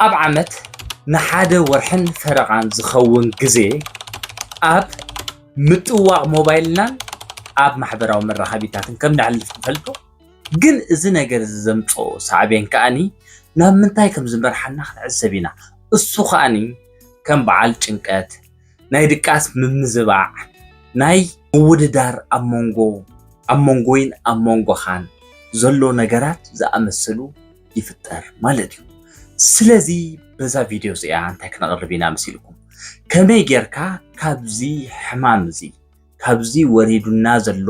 ኣብ ዓመት ንሓደ ወርሕን ፈረቓን ዝኸውን ግዜ ኣብ ምጥዋቕ ሞባይልናን ኣብ ማሕበራዊ መራኸቢታትን ከም ነሕልፍ ንፈልጦ። ግን እዚ ነገር እዚ ዘምጽኦ ሳዕቤን ከኣኒ ናብ ምንታይ ከም ዝመርሓና ክንዕዘብ ኢና። እሱ ከኣኒ ከም በዓል ጭንቀት፣ ናይ ድቃስ ምምዝባዕ፣ ናይ ምውድዳር ኣብ መንጎ ኣብ መንጎይን ኣብ መንጎኻን ዘሎ ነገራት ዝኣመሰሉ ይፍጠር ማለት እዩ። ስለዚ በዛ ቪድዮ እዚኣ እንታይ ክነቕርብ ኢና መሲልኩም? ከመይ ጌርካ ካብዚ ሕማም እዚ ካብዚ ወሪዱና ዘሎ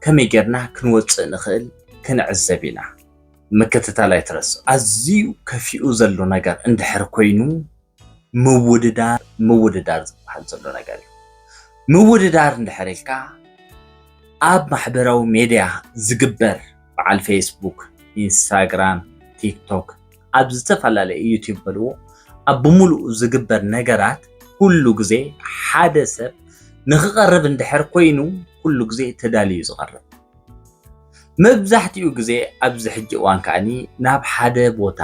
ከመይ ጌርና ክንወፅእ ንኽእል ክንዕዘብ ኢና። ምክትታል ኣይትረስዑ። ኣዝዩ ከፊኡ ዘሎ ነገር እንድሕር ኮይኑ ምውድዳር ምውድዳር ዝበሃል ዘሎ ነገር እዩ። ምውድዳር እንድሕር ኢልካ ኣብ ማሕበራዊ ሜድያ ዝግበር በዓል ፌስቡክ፣ ኢንስታግራም፣ ቲክቶክ ኣብ ዝተፈላለየ ዩቲዩብ በልዎ ኣብ ብምሉኡ ዝግበር ነገራት ኩሉ ግዜ ሓደ ሰብ ንክቐርብ እንድሕር ኮይኑ ኩሉ ግዜ ተዳልዩ ዝቐርብ። መብዛሕትኡ ግዜ ኣብዚ ሕጂ እዋን ከኣኒ ናብ ሓደ ቦታ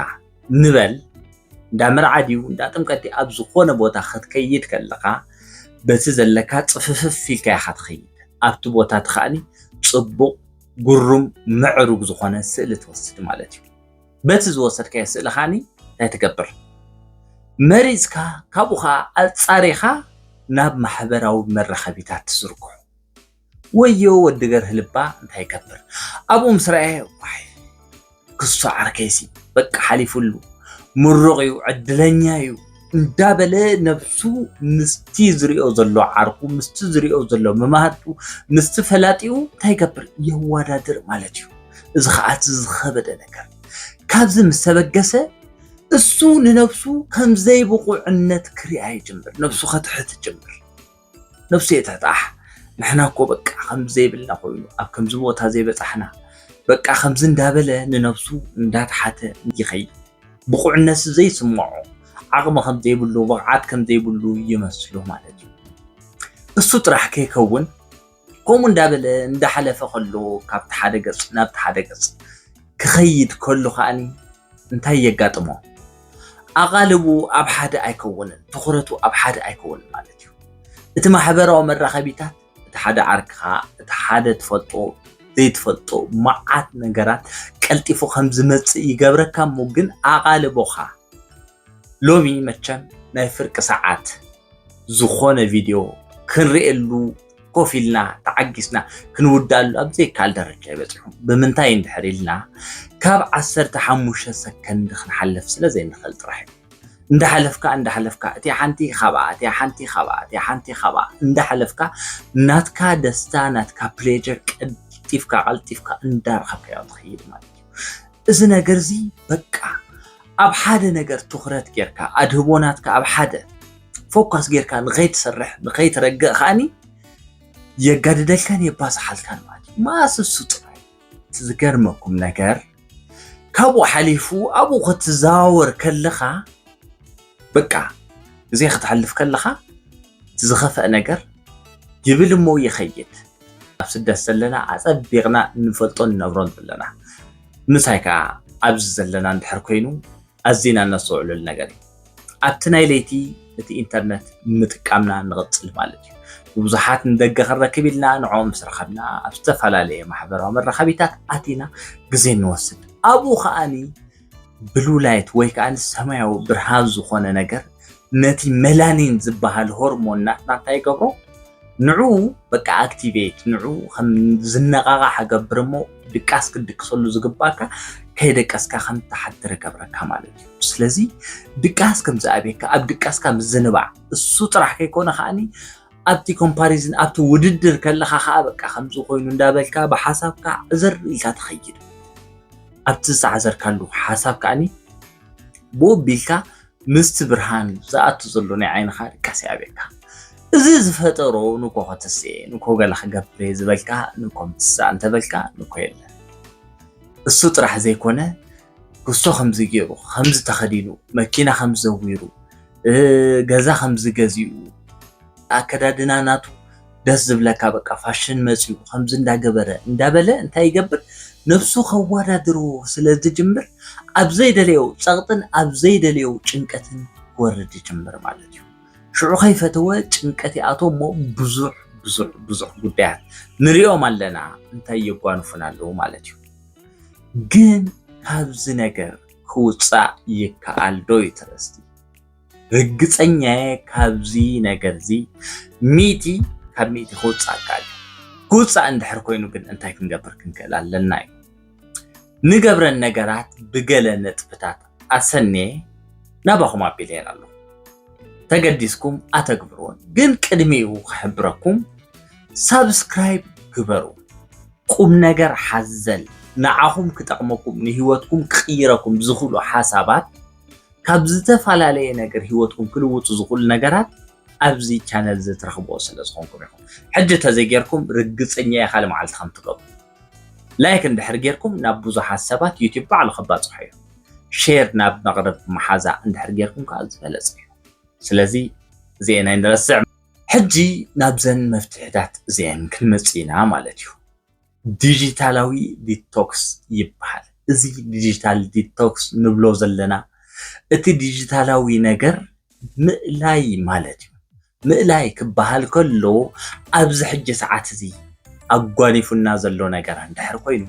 ንበል እንዳ መርዓ ድዩ እንዳ ጥምቀት ድዩ ኣብ ዝኾነ ቦታ ክትከይድ ከለኻ በቲ ዘለካ ጽፍፍፍ ኢልካ ኢኻ ትኸይድ። ኣብቲ ቦታ እቲ ከኣኒ ጽቡቕ፣ ግሩም፣ ምዕሩግ ዝኾነ ስእሊ ትወስድ ማለት እዩ። በቲ ዝወሰድካዮ ስእሊ ከኣኒ እንታይ ትገብር? መሪጽካ ካብኡ ኸኣ ኣጻሪኻ ናብ ማሕበራዊ መራኸቢታት ትዝርግሖ። ወዮ ወዲ ገርህ ልባ እንታይ ይገብር? ኣብኡ ምስ ረኣየ ዋይ ክሱ ዓርከይሲ በቃ ሓሊፉሉ ምሩቕ እዩ ዕድለኛ እዩ እንዳበለ ነብሱ ምስቲ ዝሪኦ ዘሎ ዓርኩ ምስቲ ዝሪኦ ዘሎ መማህርቱ ምስቲ ፈላጢኡ እንታይ ይገብር የዋዳድር ማለት እዩ። እዚ ከዓ እቲ ዝኸበደ ነገር ካብዚ ምስ ተበገሰ እሱ ንነብሱ ከም ዘይብቑዕነት ክሪኣ ይጅምር፣ ነብሱ ከትሕት ይጅምር። ነብሱ የትሕት ኣሕ ንሕና እኮ በቃ ከም ዘይብልና ኮይኑ ኣብ ከምዚ ቦታ ዘይበጻሕና በቃ ከምዚ እንዳበለ ንነብሱ እንዳተሓተ ይኸይድ። ብቑዕነት ዘይስምዖ ዓቕሚ ከም ዘይብሉ ብቕዓት ከም ዘይብሉ ይመስሎ ማለት እዩ። እሱ ጥራሕ ከይከውን ከምኡ እንዳበለ እንዳሓለፈ ከሎ ካብቲ ሓደ ገጽ ናብቲ ሓደ ገጽ ክኸይድ ከሎ ከኣኒ እንታይ የጋጥሞ? ኣቓልቡ ኣብ ሓደ ኣይከውንን፣ ትኹረቱ ኣብ ሓደ ኣይከውንን ማለት እዩ። እቲ ማሕበራዊ መራኸቢታት እቲ ሓደ ዓርክኻ፣ እቲ ሓደ ትፈልጦ ዘይትፈልጦ መዓት ነገራት ቀልጢፉ ከም ዝመጽእ ይገብረካ እሞ ግን ኣቓልቦኻ ሎሚ መቸም ናይ ፍርቂ ሰዓት ዝኾነ ቪድዮ ክንርእየሉ ኮፍ ኢልና ተዓጊስና ክንውድኣሉ ኣብ ዘይከኣል ደረጃ ይበፅሑ። ብምንታይ እንድሕር ኢልና ካብ ዓሰርተ ሓሙሽተ ሰከንድ ክንሓልፍ ስለ ዘይንኽእል ጥራሕ እዩ። እንዳሓለፍካ እንዳሓለፍካ እቲኣ ሓንቲ ካብኣ እቲኣ ሓንቲ ካብኣ እቲኣ ሓንቲ ካብኣ እንዳሓለፍካ ናትካ ደስታ ናትካ ፕሌጀር ቀልጢፍካ ቀልጢፍካ እንዳረኸብካዮ ትኸይድ ማለት እዩ። እዚ ነገር እዚ በቃ ኣብ ሓደ ነገር ትኹረት ጌርካ ኣድህቦ ናትካ ኣብ ሓደ ፎካስ ጌርካ ንኸይትሰርሕ ንኸይትረግእ ከኣኒ የጋድደልካን የባስሓልካን ማለት እዩ። ማስ እሱ ጥራይ። እቲ ዝገርመኩም ነገር ካብኡ ሓሊፉ ኣብኡ ክትዘዋወር ከለኻ በቃ ግዜ ክትሓልፍ ከለኻ እቲ ዝኸፍአ ነገር ይብል እሞ ይኸይድ። ኣብ ስደት ዘለና ኣጸቢቕና እንፈልጦን ንነብሮን ዘለና ምሳይ ከኣ ኣብዚ ዘለና እንድሕር ኮይኑ ኣዚና እነስተውዕለሉ ነገር እዩ። ኣብቲ ናይ ለይቲ እቲ ኢንተርነት ምጥቃምና ንቕጽል ማለት እዩ። ንብዙሓት ንደገ ክንረክብ ኢልና ንዕኦም ምስ ረኸብና ኣብ ዝተፈላለየ ማሕበራዊ መራኸቢታት ኣቲና ግዜ ንወስድ። ኣብኡ ከኣኒ ብሉ ላይት ወይ ከኣ ሰማያዊ ብርሃን ዝኾነ ነገር ነቲ መላኒን ዝበሃል ሆርሞን ናትና እንታይ ይገብሮ ንዑ በቃ ኣክቲቬት ንዑ ከም ዝነቓቓሕ ገብር እሞ ድቃስ ክድቅሰሉ ዝግባካ ከይደቀስካ ከም ትሓድር ገብረካ ማለት እዩ። ስለዚ ድቃስ ከም ዝኣብየካ ኣብ ድቃስካ ምዝንባዕ እሱ ጥራሕ ከይኮነ ከዓኒ ኣብቲ ኮምፓሪዝን ኣብቲ ውድድር ከለኻ ከዓ በቃ ከምዚ ኮይኑ እንዳበልካ ብሓሳብካ ዕዝር ኢልካ ትኸይድ ኣብቲ ዝተዓዘርካሉ ሓሳብ ከዓኒ ብኡ ቢልካ ምስቲ ብርሃን ዝኣቱ ዘሎ ናይ ዓይንኻ ድቃስ ይኣብየካ። እዚ ዝፈጠሮ ንኮ ከተስኤ ንኮ ገለ ክገብር እየ ዝበልካ ንኮ ምትሳእ እንተበልካ ንኮ የለን። እሱ ጥራሕ ዘይኮነ ክሶ ከምዚ ገይሩ ከምዚ ተኸዲኑ መኪና ከምዚ ዘዊሩ ገዛ ከምዚ ገዚኡ ኣከዳድና ናቱ ደስ ዝብለካ በቃ ፋሽን መፅዩ ከምዚ እንዳገበረ እንዳበለ እንታይ ይገብር ነብሱ ከወዳድርዎ ስለ ዝጅምር ኣብ ዘይደለዮ ጸቕጥን ኣብ ዘይደለዮ ጭንቀትን ክወርድ ይጅምር ማለት እዩ። ሽዑ ከይፈተወ ጭንቀት ይኣትዎ እሞ ብዙሕ ብዙሕ ብዙሕ ጉዳያት ንሪኦም ኣለና እንታይ የጓንፉና ኣለዉ ማለት እዩ። ግን ካብዚ ነገር ክውጻእ ይከኣል ዶ እዩ ተረስቲ? ርግጸኛየ ካብዚ ነገር እዚ ሚእቲ ካብ ሚእቲ ክውጻእ ይከኣል እዩ። ክውጻእ እንድሕር ኮይኑ ግን እንታይ ክንገብር ክንክእል ኣለና እዩ። ንገብረን ነገራት ብገለ ነጥብታት ኣሰንየ ናባኹም ኣቢለየን ኣለኹ። ተገዲስኩም ኣተግብርዎን። ግን ቅድሚኡ ክሕብረኩም ሳብስክራይብ ግበሩ። ቁም ነገር ሓዘል ንዓኹም ክጠቕመኩም ንህይወትኩም ክቕይረኩም ዝኽእሉ ሓሳባት ካብ ዝተፈላለየ ነገር ህይወትኩም ክልውጡ ዝኽእሉ ነገራት ኣብዚ ቻነል እዚ ትረኽብዎ ስለ ዝኾንኩም ኢኹም። ሕጂ ተዘይጌርኩም ርግጸኛ እየ ካልእ መዓልቲ ከም ትገብሩ። ላይክ እንድሕር ጌርኩም ናብ ብዙሓት ሰባት ዩቲዩብ ባዕሉ ከባጽሖ እዩ። ሼር ናብ መቕረብ መሓዛ እንድሕር ጌርኩም ከዓ ዝበለጸ እዩ። ስለዚ እዚኤን ኣይንረስዕ። ሕጂ ናብዘን መፍትሕታት እዚኤን ክንመጽእ ኢና ማለት እዩ። ዲጂታላዊ ዲቶክስ ይበሃል። እዚ ዲጂታል ዲቶክስ ንብሎ ዘለና እቲ ዲጂታላዊ ነገር ምእላይ ማለት እዩ። ምእላይ ክበሃል ከሎ ኣብዚ ሕጂ ሰዓት እዚ ኣጓኒፉና ዘሎ ነገር እንድሕር ኮይኑ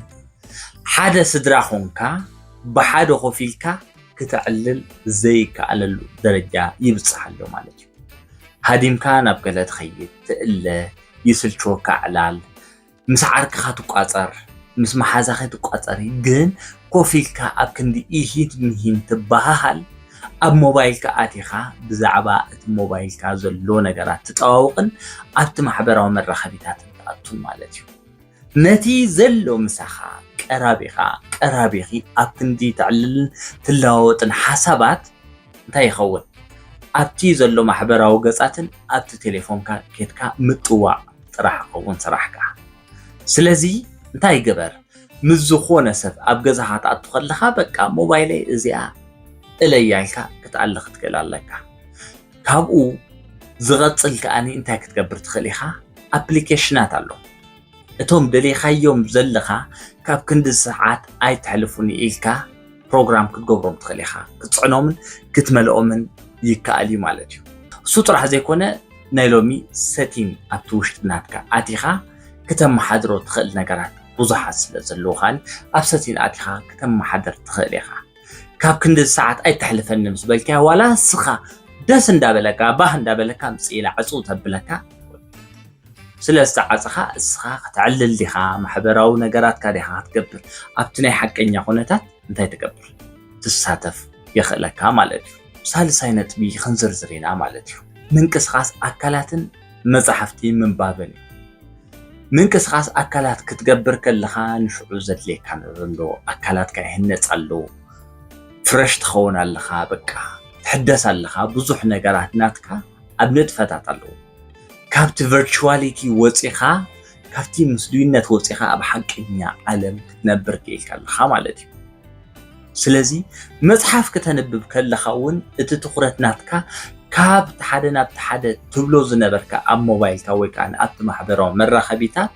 ሓደ ስድራ ኾንካ ብሓደ ኮፍ ኢልካ ክተዕልል ዘይከኣለሉ ደረጃ ይብጽሕ ኣሎ ማለት እዩ። ሃዲምካ ናብ ገለ ትኸይድ፣ ትእለ፣ ይስልችወካ ዕላል፣ ምስ ዓርክኻ ትቋጸር፣ ምስ መሓዛኺ ትቋጸሪ፣ ግን ኮፍ ኢልካ ኣብ ክንዲ ኢሂን ምሂን ትበሃሃል፣ ኣብ ሞባይልካ ኣቲኻ ብዛዕባ እቲ ሞባይልካ ዘሎ ነገራት ትጠዋውቕን ኣብቲ ማሕበራዊ መራኸቢታትን ትኣቱን ማለት እዩ። ነቲ ዘሎ ምሳኻ ቀራቢኻ ቀራቢኺ ኣብ ክንዲ ተዕልልን ትለዋወጥን ሓሳባት እንታይ ይኸውን? ኣብቲ ዘሎ ማሕበራዊ ገጻትን ኣብቲ ቴሌፎንካ ኬድካ ምጥዋቕ ጥራሕ ይኸውን ስራሕካ። ስለዚ እንታይ ግበር? ምስ ዝኾነ ሰብ ኣብ ገዛኻ ትኣቱ ከለኻ በቃ ሞባይለይ እዚኣ እለያ ኢልካ ክትኣሊ ክትክእል ኣለካ። ካብኡ ዝቐጽል ከኣኒ እንታይ ክትገብር ትኽእል ኢኻ? ኣፕሊኬሽናት ኣሎ። እቶም ደሊኻዮም ዘለኻ ካብ ክንዲ ሰዓት ኣይተሕልፉኒ ኢልካ ፕሮግራም ክትገብሮም ትኽእል ኢኻ። ክትጽዕኖምን ክትመልኦምን ይከኣል እዩ ማለት እዩ። እሱ ጥራሕ ዘይኮነ ናይ ሎሚ ሰቲን ኣብቲ ውሽጢ ናትካ ኣቲኻ ክተመሓድሮ ትኽእል ነገራት ብዙሓት ስለ ዘለዉ ከኣኒ ኣብ ሰቲን ኣቲኻ ክተመሓድር ትኽእል ኢኻ። ካብ ክንዲ ሰዓት ኣይተሕልፈኒ ምስ በልካያ ዋላ እስኻ ደስ እንዳበለካ ባህ እንዳበለካ ምጽእ ኢላ ዕጹ ተብለካ ስለ ዝተዓጸኻ እስኻ ከተዕልል ዲኻ? ማሕበራዊ ነገራትካ ዲኻ ክትገብር? ኣብቲ ናይ ሓቀኛ ኩነታት እንታይ ትገብር? ትሳተፍ የኽእለካ ማለት እዩ። ሳልሳይ ነጥቢ ክንዝርዝር ኢና ማለት እዩ። ምንቅስቓስ ኣካላትን መጻሕፍቲ ምንባብን እዩ። ምንቅስቓስ ኣካላት ክትገብር ከለኻ ንሽዑ ዘድልየካ ነገር ኣሎ። ኣካላትካ ይህነጽ ኣሎ። ፍረሽ ትኸውን ኣለኻ፣ በቃ ትሕደስ ኣለኻ። ብዙሕ ነገራት ናትካ ኣብ ንጥፈታት ኣለዉ። ካብቲ ቨርቹዋሊቲ ወጺኻ፣ ካብቲ ምስሉይነት ወጺኻ ኣብ ሓቀኛ ዓለም ክትነብር ክኢልካ ኣለኻ ማለት እዩ። ስለዚ መጽሓፍ ክተንብብ ከለኻ እውን እቲ ትኹረት ናትካ ካብቲ ሓደ ናብቲ ሓደ ትብሎ ዝነበርካ ኣብ ሞባይልካ ወይ ከዓ ኣብቲ ማሕበራዊ መራኸቢታት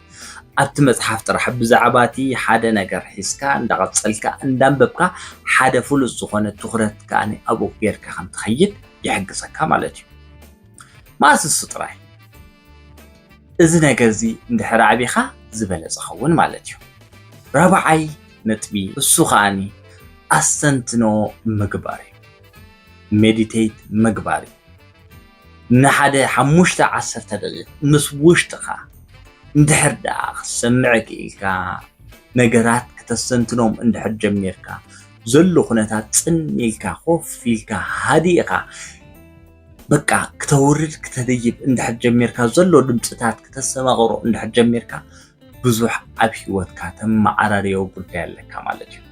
ኣብቲ መጽሓፍ ጥራሕ ብዛዕባ እቲ ሓደ ነገር ሒዝካ እንዳቐጸልካ እንዳንበብካ ሓደ ፍሉጥ ዝኾነ ትኹረት ከኣ ኣብኡ ጌርካ ከም ትኸይድ ይሕግዘካ ማለት እዩ። ማእስ እሱ ጥራይ እዚ ነገር እዚ እንድሕር ኣዕቢኻ ዝበለጸ ኸውን ማለት እዩ። ራብዓይ ነጥቢ እሱ ከኣኒ ኣስተንትኖ ምግባር እዩ። ሜዲቴት ምግባር እዩ። ንሓደ ሓሙሽተ ዓሰርተ ደቂቕ ምስ ውሽጥኻ እንድሕር ደኣ ክሰምዕ ክኢልካ ነገራት ክተስተንትኖም እንድሕር ጀሚርካ ዘሎ ኩነታት ጽን ኢልካ ኮፍ ኢልካ ሃዲእኻ በቃ ክተውርድ ክተደይብ እንድሕር ጀሚርካ ዘሎ ድምፅታት ክተስተማቕሮ እንድሕር ጀሚርካ ብዙሕ ኣብ ህይወትካ ተመዓራርዮ ጉዳይ ኣለካ ማለት እዩ።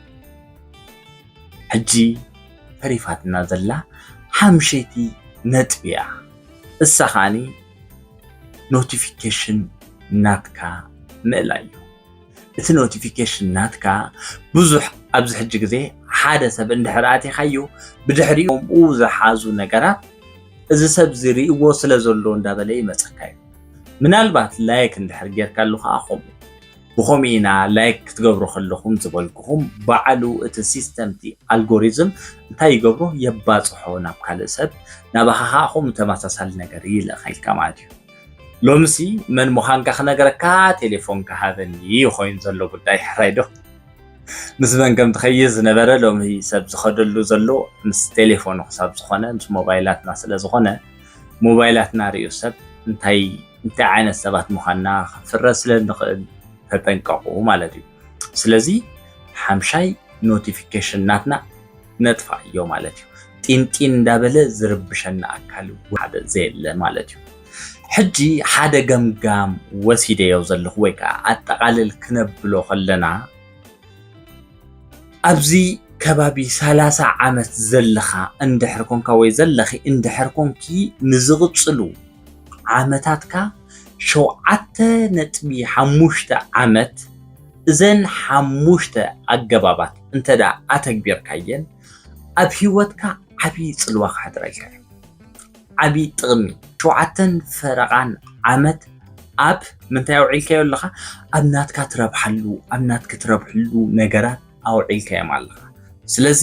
ሕጂ ተሪፋትና ዘላ ሓምሸይቲ ነጥቢ እያ። እሳ ከዓኒ ኖቲፊኬሽን ናትካ ምእላይ እዩ። እቲ ኖቲፊኬሽን ናትካ ብዙሕ ኣብዚ ሕጂ ግዜ ሓደ ሰብ እንድሕር ኣቲኻዮ ብድሕሪኡ ከምኡ ዝሓዙ ነገራት እዚ ሰብ እዚ ርእይዎ ስለ ዘሎ እንዳበለ ይመፀካ እዩ። ምናልባት ላይክ እንድሕር ጌርካሉ ከዓ ከምኡ ብኸምኡ ኢና ላይክ ክትገብሩ ከለኹም ዝበልኩኹም፣ ባዕሉ እቲ ሲስተም፣ እቲ ኣልጎሪዝም እንታይ ይገብሮ? የባፅሖ ናብ ካልእ ሰብ። ናባኻ ከዓ ከምኡ ተመሳሳሊ ነገር ይልእኸልካ ማለት እዩ። ሎምሲ መን ምዃንካ ክነግረካ ቴሌፎንካ ሃበኒ እዩ ኮይኑ ዘሎ ጉዳይ፣ ሕራይ ዶ? ምስ መን ከም ትኸይድ ዝነበረ፣ ሎሚ ሰብ ዝኸደሉ ዘሎ ምስ ቴሌፎኑ ክሳብ ዝኾነ፣ ምስ ሞባይላትና ስለ ዝኾነ፣ ሞባይላትና ርእዩ ሰብ እንታይ እንታይ ዓይነት ሰባት ምዃንና ክፍረ ስለ እንኽእል ተጠንቀቑ ማለት እዩ። ስለዚ ሓምሻይ ኖቲፊኬሽን ናትና ነጥፋዮ ማለት እዩ። ጢንጢን እንዳበለ ዝርብሸና ኣካል ሓደ ዘየለ ማለት እዩ። ሕጂ ሓደ ገምጋም ወሲደዮ ዘለኹ ወይ ከዓ ኣጠቓልል ክነብሎ ከለና፣ ኣብዚ ከባቢ ሰላሳ ዓመት ዘለኻ እንድሕር ኮንካ ወይ ዘለኺ እንድሕር ኮንኪ፣ ንዝቕጽሉ ዓመታትካ ሸውዓተ ነጥቢ ሓሙሽተ ዓመት እዘን ሓሙሽተ ኣገባባት እንተ ደኣ ኣተግቢርካየን፣ ኣብ ህይወትካ ዓብዪ ጽልዋ ከሕድረልካ እዩ። ዓብዪ ጥቕሚ። ሸውዓተን ፈረቓን ዓመት ኣብ ምንታይ ኣውዒልካዮ ኣለኻ? ኣብ ናትካ ትረብሓሉ፣ ኣብ ናትኪ ትረብሕሉ ነገራት ኣውዒልካዮም ኣለኻ። ስለዚ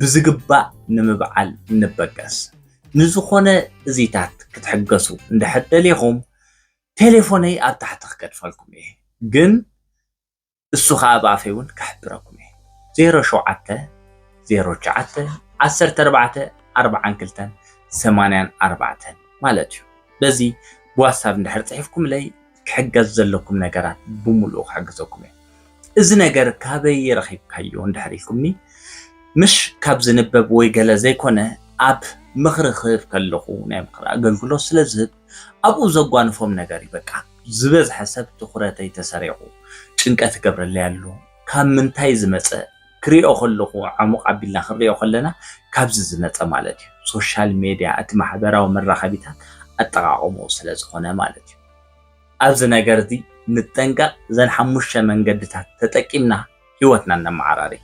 ብዝግባእ ንምብዓል ንበገስ። ንዝኾነ እዚታት ክትሕገሱ እንድሕር ደሊኹም፣ ቴሌፎነይ ኣብ ታሕቲ ክገድፈልኩም እየ። ግን እሱ ኸዓ ብኣፈይ እውን ከሕብረኩም እየ። ዜሮ ሸውዓተ ዜሮ ትሽዓተ ዓሰርተ ኣርባዕተ ኣርባዓን ክልተን ሰማንያን ኣርባዕተን ማለት እዩ። በዚ ብዋትሳፕ እንድሕር ጽሒፍኩምለይ፣ ክሕገዝ ዘለኩም ነገራት ብምሉኡ ክሕግዘኩም እየ። እዚ ነገር ካበይ ረኺብካዮ እንድሕር ኢልኩምኒ፣ ምሽ ካብ ዝንበብ ወይ ገለ ዘይኮነ፣ ኣብ ምኽሪ ክህብ ከለኹ ናይ ምኽሪ ኣገልግሎት ስለ ዝህብ፣ ኣብኡ ዘጓንፎም ነገር እዩ። በቃ ዝበዝሐ ሰብ ትኹረተይ ተሰሪቑ፣ ጭንቀት ይገብረለይ ኣሎ። ካብ ምንታይ ዝመጸ ክሪኦ ከለኹ፣ ዓሙቕ ኣቢልና ክንሪኦ ከለና ካብዚ ዝመጸ ማለት እዩ። ሶሻል ሜድያ፣ እቲ ማሕበራዊ መራኸቢታት ኣጠቓቕምኡ ስለ ዝኾነ ማለት እዩ። ኣብዚ ነገር እዚ ንጠንቀቕ። እዘን ሓሙሽተ መንገድታት ተጠቂምና ህይወትና ነመዓራሪ።